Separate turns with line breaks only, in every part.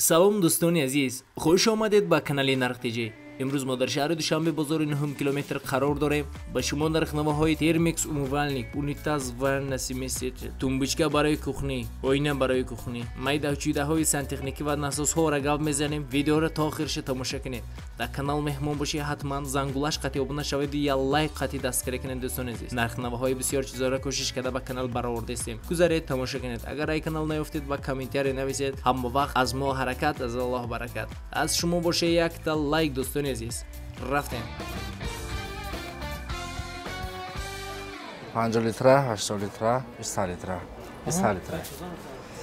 Салом дӯстони азиз, хуш омадед ба канали Нарх ТЖ. Имрӯз мо дар шаҳри Душанбе бозори 9 километр қарор дорем. Ба шумо нархномаҳои термикс, умывальник, унитаз, ванна, смеситель, тумбочка барои кухни, оина барои кухни, майдачидаҳои сантехникӣ ва насосҳоро гап мезанем. Видеоро то охирша тамоша кунед. Дар канал меҳмон бошед, ҳатман зангулаш қатъи обуна шавед я лайк қатъи дастгирӣ кунед. Дӯстони азиз, нархномаҳои бисёр чизоро кӯшиш карда ба канал баровардастем. Гузаред, тамоша кунед. Агар ай канал наёфтед, ба комментарий нависед. Ҳама вақт аз мо ҳаракат, аз Аллоҳ баракат. Аз шумо боше якта лайк, дӯстони азиз. Рафтем.
50 литра, 80 литра, 100 литра, 100 литра.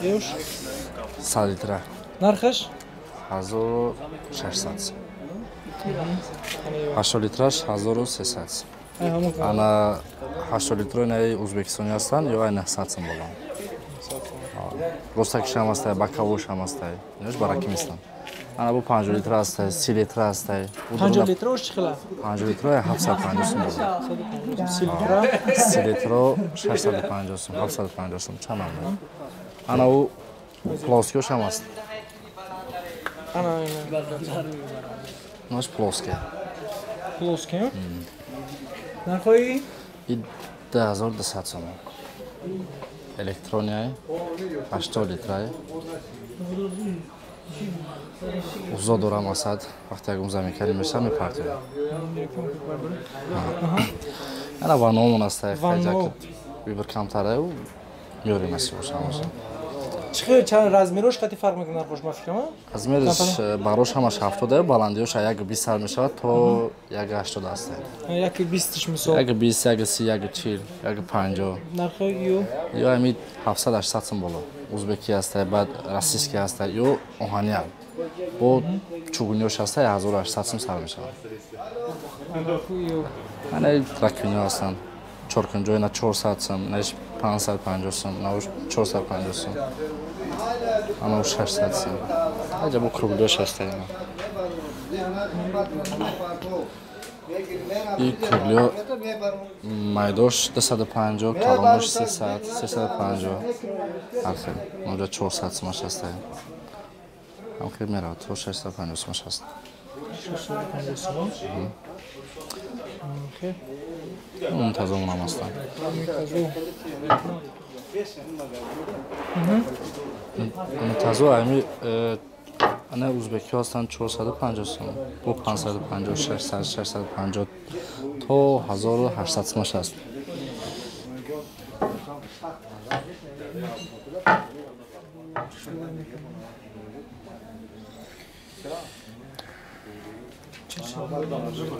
Ёш?
100 литра.
Нархаш?
1600. 80 литраш 1300. Ана 80 литро инаи Ӯзбекистони ҳастанд ё ай 900 сом боло. Ростакиш ҳам ҳастай, бакавош ҳам ҳастай. Инош бараки мистанд. Ана бу 50 литра ҳастай, 30 литра ҳастай.
50 литрош чӣ хела?
50 литро 750 сом боло.
30 литра?
30 литро 650 сом, 750 сом, чанд ҳам. Ана у плоскиош ҳам ҳаст.
Ана
инош плоский.
Плоский? Нархои?
И 2200 сом. Электрониай, 80 литрай. Узо дорам асад, вақте ягон заминкарӣ мешавам, мепартоям. Ана ванномон ҳастай, вибр камтараю, меорем насиб боша ҳамаша.
Чӣ хел чанд размерош қати фарқ мекунад нархош, ма фикрам?
Размериш барош ҳамаш 70, баландиёш 1,20 сар мешавад то 1,80 ҳастай.
1,20 мисол?
1,20, 1,30, 1,40, 1,50.
Нархои ё?
Ё ҳами 700-800 сом боло. Ӯзбекӣ ҳастай, баъд российский ҳастай, ё оҳаниам. Бо чугуниёш ҳастай 1800 сом сар мешавад. Ана раквиниҳо ҳастанд. Чоркунҷои на 400 сом, наиш 550 сом, науш 450 сом. Ана 600 сом. Аҷа бо круглиёш ҳастай. И круглиё майдош 250, калонош 300, 350. Ҳар хел. Онҷа 400 сомаш ҳастай. Ҳам хел меравад, то 650 сомаш ҳаст.
650 сом?
Мунтазомонам ҳастанд. Мунтазо ами ана ӯзбекиҳо ҳастанд 450 сом, бо 550, 600, 650 то 1800 сомаш ҳаст.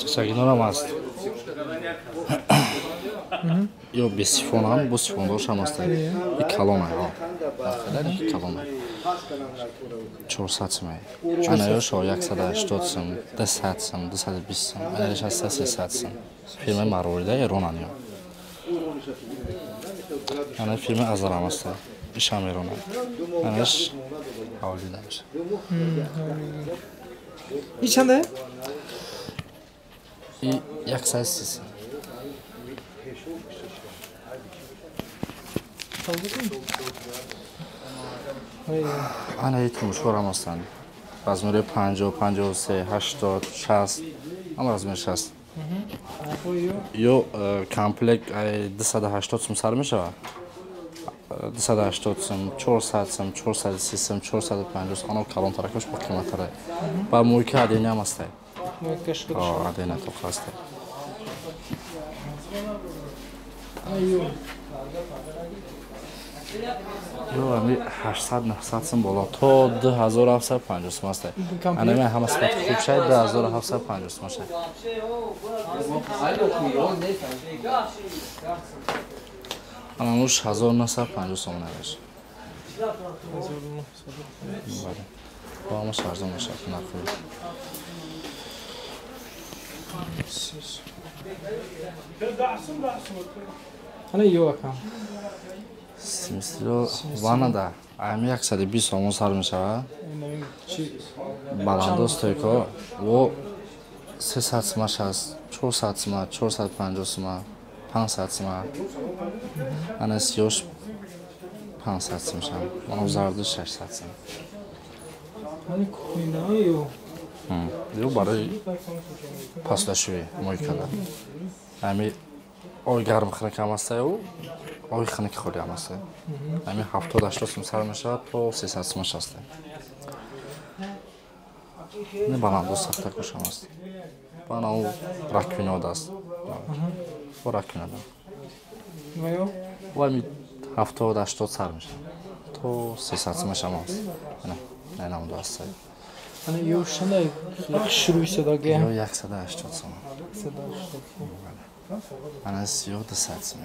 Чашагинорам ҳаст. Ё бесифонам, бо сифондоршам ҳастай. И калонай, калонай. 400 сомай. Анаёш 180 сом, 200 сом, 220 сом, анаёш ҳаста 300 сом. Фирмаи Марворида Эронан ё. Ана фирмаи Азарам ҳастай. Ишам Эронан. Анаёш ҳавлида мешавад.
И чанда?
И 130 сом. Ана и тумушҳорам ҳастанд. Размери 50, 53, 80, 60, ҳама размер 60. Ё комплект 280 сом сар мешавад. 280 сом, 400 сом, 430 сом, 450 сом, ано калонтаракаш бо қиматтара. Ба мойка адениам ҳастай. Адена тоқа ҳастай. Ё ами 800-900 сом боло то 2750 сом ҳастай. Анами ҳама сифати хуб шай 2750 сом шай. Анануш 1950 сом навеш. Бале. Бо ҳамаш арзон мешавад нархи.
Ана ё акам.
Смисло ваннада ами 120 сомон сар мешавад. Баландо стойко во 300 сомаш ҳаст, 400 сома, 450 сома, 500 сома. Ана сиёш 500 сом шавад. Ана зарду 600 сом. Ё барои пасдашӯӣ мойкада. Ами ои гарм хунук ҳам астаю, ои хунуки холӣ ҳам астаю. Ами 70-80 сум сар мешавад то 300 сумаш аст. Не баланду сахта кушам аст. Бана у раковинаод аст. Бо раковинада. Ва ами 70-80 сар мешавад. То 300 сумаш ҳам аст. Ина, намуду аст.
Ана ё шандай шурӯъ шудаги?
Ё 180 сум.
180 сум.
Ана сиё 200 сум.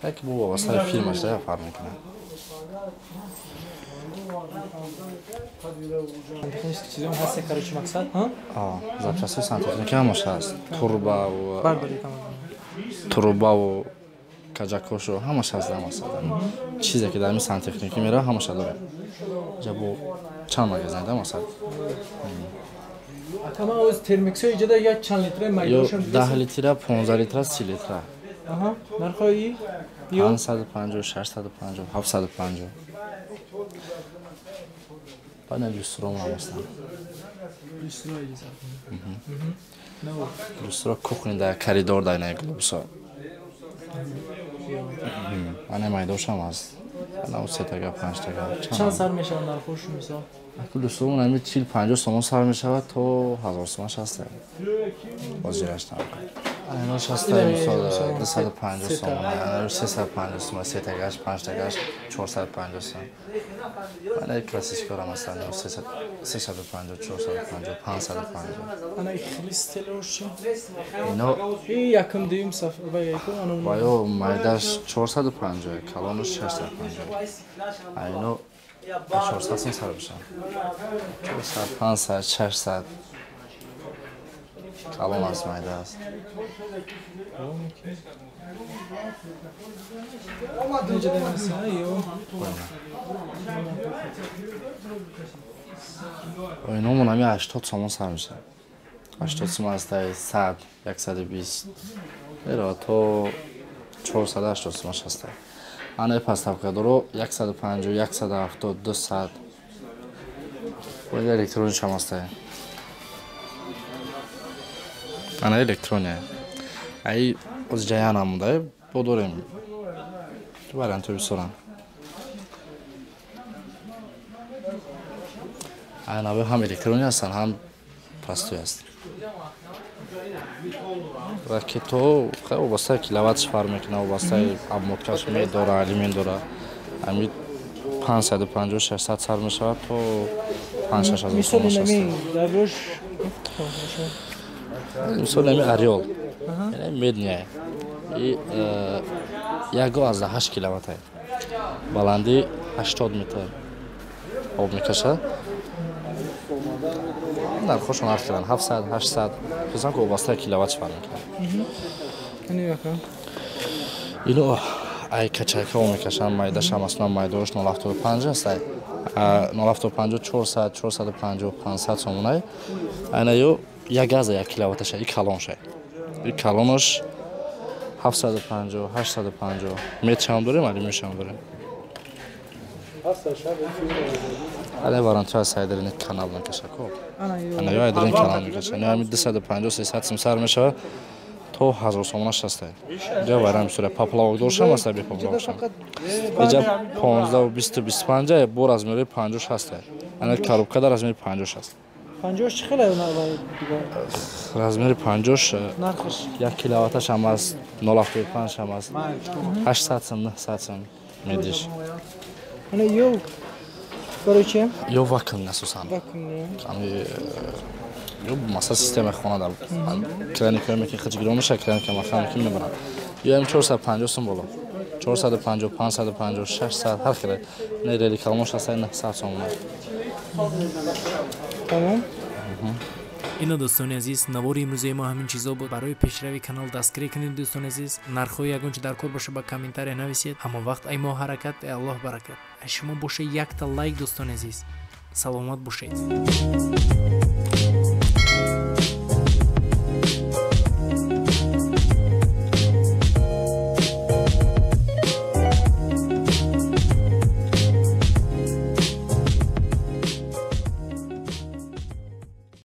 Як бо вобастаи филмаш да фарқ мекунад.
Технический чизом ҳаст, короче, мақсад, ҳа?
А, запчастҳои сантехника ҳамаш ҳаст. Трубаву каҷакошу ҳамаш ҳаст дар масад. Чизе ки дар ин сантехникӣ меравад, ҳамаша дорем. Инҷа бо чанд магазин да масад.
Ака, ман оз термиксҳо иҷода як чанд литра майдоншон?
10 литра, 15 литра, 30 литра.
Аҳа, нархҳои?
550, 650, 750. Баъд люстроам ҳам ҳастанд. Люстро кухни да, коридор да, инаи глобусо. Ана майдошам ҳаст. Ана сетага, панҷтага.
Чанд сар мешавад нархҳош мисол?
Люстромон ами 40-50 сомон сар мешавад то 1000 сомон ҳаст. Ҳозираш нарх. Инош ҳаста мисол 250 сомон, ана 350 сомон, сетагаш, панҷтагаш 450 сомон. Ана классикорам ҳастанд 350, 450, 550.
Ана хеле стилош чи?
Ино
и якум дуюм саф ва яку ана
ва ё майдаш 450, калонаш 650. А ино 400 сом сар мешавад. 400, 500, 600. Калон аст, майда аст. Иномон ами 80 сомон сар мешавад. 80 сом ҳастай, 100, 120 меравад то 480 сомаш ҳастай. Ана поставкадоро 150, 170, 200. Бояд электрониш ҳам ҳастай. Ана электрония. Ай оз ҷаян ҳам бо дорем. Вариантҳо бисёранд. Ана ҳам электронӣ ҳастанд, ҳам простой аст. Ракетҳо хеле вобастаи киловаттш фарқ мекунад, вобастаи обмоткаш медора, алюмин дора. Ами 550, 600 сар мешавад то 5-6 ҳазор сомон аст. Мисол ами Ореол. Яъне медния. И 1,8 киловатт. Баландӣ 80 метр об мекашад. Нархҳошон ҳар хеланд, 700, 800. Хусусан ки вобастаи киловаттш фарқ мекунад. Ино ай качайка об мекашанд, майдаш ҳам аслан майдош 0,75 аст. 0,75 400, 450, 500 сомонай. Айна ё 1,1 киловатташа, и калонша. И калонаш 750, 850. Метшам дорем, алюминшам дорем. Ана вариантҳо аз айдарини канал мекашад ко. Ана ё айдарини канал мекашад. Ина ами 250, 300 сум сар мешавад то 1000 сомонаш ҳаст. Инҷа вариант бисёр поплавок доршам аст, бе поплавокшам. Инҷа 15, 20, 25 бо размери 50 ҳаст. Ана коробка дар размери 50 аст.
50 чӣ хеле
размери 50
нархаш?
1 киловатташ ҳам аст, 0,75 ҳам аст. 800 сум, 900 сум медиш.
Ана ё барои чи?
Ё вакуум асосан.
Вакуум.
Ами ё масалан системаи хона дар клиникаҳое ки хиҷ гирон мешавад, клиника махам ки мебаранд. Ё ам 450 сум боло. 450, 550, 600 ҳар хеле. Не рели калонаш ҳаст 900 сомон.
Тамом.
Ино дӯстони азиз, навори имрӯзаи мо ҳамин чизо буд. Барои пешрави канал дастгирӣ кунед дӯстони азиз. Нархҳои ягон чи дар кор боша ба комментария нависед. Ҳамон вақт ай мо ҳаракат, ай Аллоҳ баракат. Ай шумо боша якта лайк дӯстони азиз. Саломат бошед.